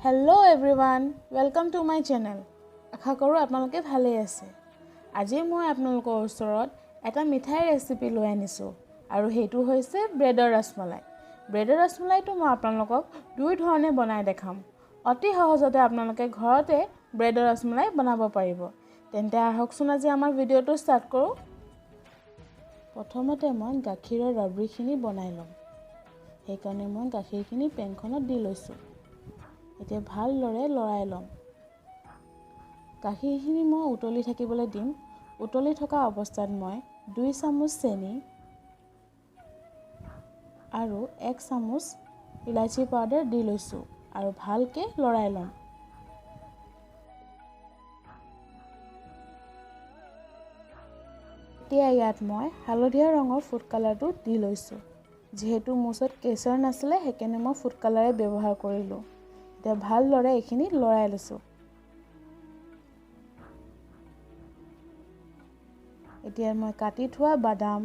Hello everyone, welcome to my channel. আশা কৰোঁ আপোনালোকে ভালেই আছে। আজি মই আপোনালোকৰ ওচৰত এটা মিঠাই ৰেচিপি লৈ আনিছোঁ আৰু সেইটো হৈছে ব্ৰেডৰ ৰসমলাই। ব্ৰেডৰ ৰসমলাইটো মই আপোনালোকক দুই ধৰণে বনাই দেখাম। অতি সহজতে আপোনালোকে ঘৰতে ব্ৰেডৰ ৰসমলাই বনাব পাৰিব। তেন্তে আহকচোন আজি আমাৰ ভিডিঅ'টো ষ্টাৰ্ট কৰোঁ। প্ৰথমতে মই গাখীৰৰ ৰাবৰিখিনি বনাই ল'ম, সেইকাৰণে মই গাখীৰখিনি পেনখনত দি লৈছোঁ। এতিয়া ভালদৰে লৰাই ল'ম। গাখীৰখিনি মই উতলি থাকিবলৈ দিম। উতলি থকা অৱস্থাত মই 2 চামুচ চেনি আৰু 1 চামুচ ইলাচি পাউডাৰ দি লৈছোঁ আৰু ভালকৈ লৰাই ল'ম। এতিয়া ইয়াত মই হালধীয়া ৰঙৰ ফুড কালাৰটো দি লৈছোঁ। যিহেতু মোৰ ওচৰত কেশৰ নাছিলে, সেইকাৰণে মই ফুড কালাৰে ব্যৱহাৰ কৰিলোঁ। এতিয়া ভালদৰে এইখিনি লৰাই লৈছোঁ। এতিয়া মই কাটি থোৱা বাদাম,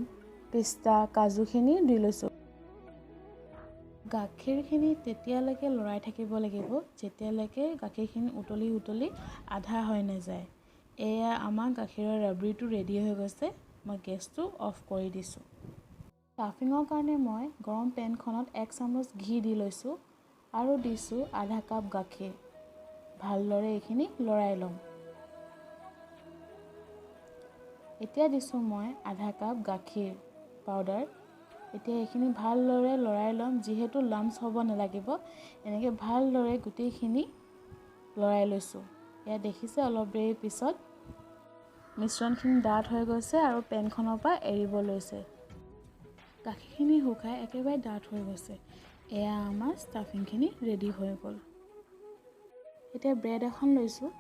পিস্তা, কাজুখিনি দি লৈছোঁ। গাখীৰখিনি তেতিয়ালৈকে লৰাই থাকিব লাগিব যেতিয়ালৈকে গাখীৰখিনি উতলি উতলি আধা হৈ নাযায়। এয়া আমাৰ গাখীৰৰ ৰাবৰিটো ৰেডি হৈ গৈছে। মই গেছটো অফ কৰি দিছোঁ। ষ্টাফিঙৰ কাৰণে মই গৰম পেনখনত 1 চামুচ ঘি দি লৈছোঁ আৰু দিছোঁ আধা কাপ গাখীৰ। ভালদৰে এইখিনি লৰাই ল'ম। এতিয়া দিছোঁ মই আধা কাপ গাখীৰ পাউডাৰ। এতিয়া এইখিনি ভালদৰে লৰাই ল'ম। যিহেতু লাম্পছ হ'ব নালাগিব, এনেকৈ ভালদৰে গোটেইখিনি লৰাই লৈছোঁ। এয়া দেখিছে, অলপ দেৰিৰ পিছত মিশ্ৰণখিনি ডাঠ হৈ গৈছে আৰু পেনখনৰ পৰা এৰিব লৈছে। গাখীৰখিনি শুকাই একেবাৰে ডাঠ হৈ গৈছে। এয়া আমাৰ ষ্টাফিংখিনি ৰেডি হৈ গ'ল। এতিয়া ব্ৰেড এখন লৈছোঁ।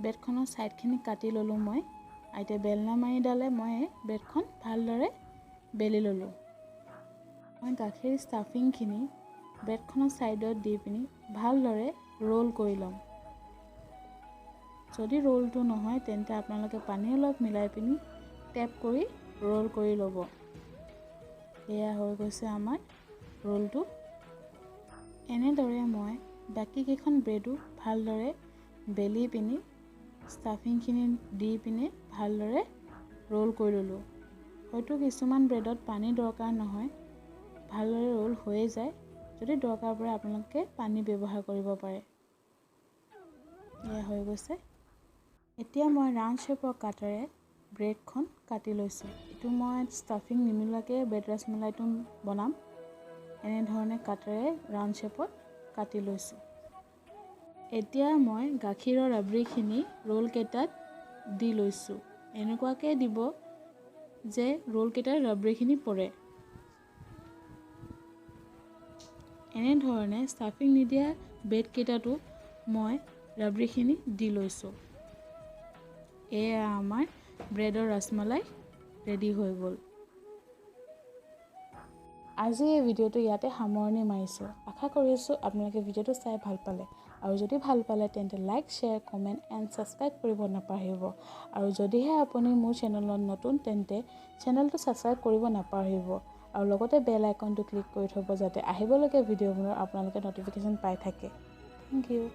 ব্ৰেডখনৰ ছাইডখিনি কাটি ল'লোঁ মই। এতিয়া বেলনা মাৰিডালে মই ব্ৰেডখন ভালদৰে বেলি ল'লোঁ। মই গাখীৰ ষ্টাফিংখিনি ব্ৰেডখনৰ ছাইডত দি পিনি ভালদৰে ৰোল কৰি ল'ম। যদি ৰোলটো নহয় তেন্তে আপোনালোকে পানী অলপ মিলাই পিনি টেপ কৰি ৰোল কৰি ল'ব। এয়া হৈ গৈছে আমাৰ ৰোলটো। এনেদৰে মই বাকীকেইখন ব্ৰেডো ভালদৰে বেলি পিনি ষ্টাফিংখিনি দি পিনি ভালদৰে ৰোল কৰি ল'লোঁ। হয়তো কিছুমান ব্ৰেডত পানী দৰকাৰ নহয়, ভালদৰে ৰোল হৈয়ে যায়। যদি দৰকাৰ পৰে আপোনালোকে পানী ব্যৱহাৰ কৰিব পাৰে। এয়া হৈ গৈছে। এতিয়া মই ৰাউণ্ড শ্বেপৰ কাটাৰে ব্ৰেডখন কাটি লৈছোঁ। এইটো মই ষ্টাফিং নিমিলোৱাকৈ ব্ৰেড ৰসমলাইটো বনাম। এনেধৰণে কাটাৰে ৰাউণ্ড শ্বেপত কাটি লৈছোঁ। এতিয়া মই গাখীৰৰ ৰাবৰিখিনি ৰোলকেইটাত দি লৈছোঁ। এনেকুৱাকৈ দিব যে ৰোলকেইটাৰ ৰাবৰিখিনি পৰে। এনেধৰণে ষ্টাফিং নিদিয়া ব্ৰেডকেইটাতো মই ৰাবৰিখিনি দি লৈছোঁ। এয়া আমাৰ ব্ৰেডৰ ৰসমলাই ৰেডি হৈ গ'ল। আজি এই ভিডিঅ'টো ইয়াতে সামৰণি মাৰিছোঁ। আশা কৰিছোঁ আপোনালোকে ভিডিঅ'টো চাই ভাল পালে, আৰু যদি ভাল পালে তেন্তে like, share, comment and subscribe কৰিব নাপাহৰিব। আৰু যদিহে আপুনি মোৰ চেনেলত নতুন তেন্তে চেনেলটো ছাবস্ক্ৰাইব কৰিব নাপাহৰিব আৰু লগতে বেল আইকনটো ক্লিক কৰি থ'ব যাতে আহিবলগীয়া ভিডিঅ'বোৰৰ আপোনালোকে ন'টিফিকেশ্যন পাই থাকে। Thank you.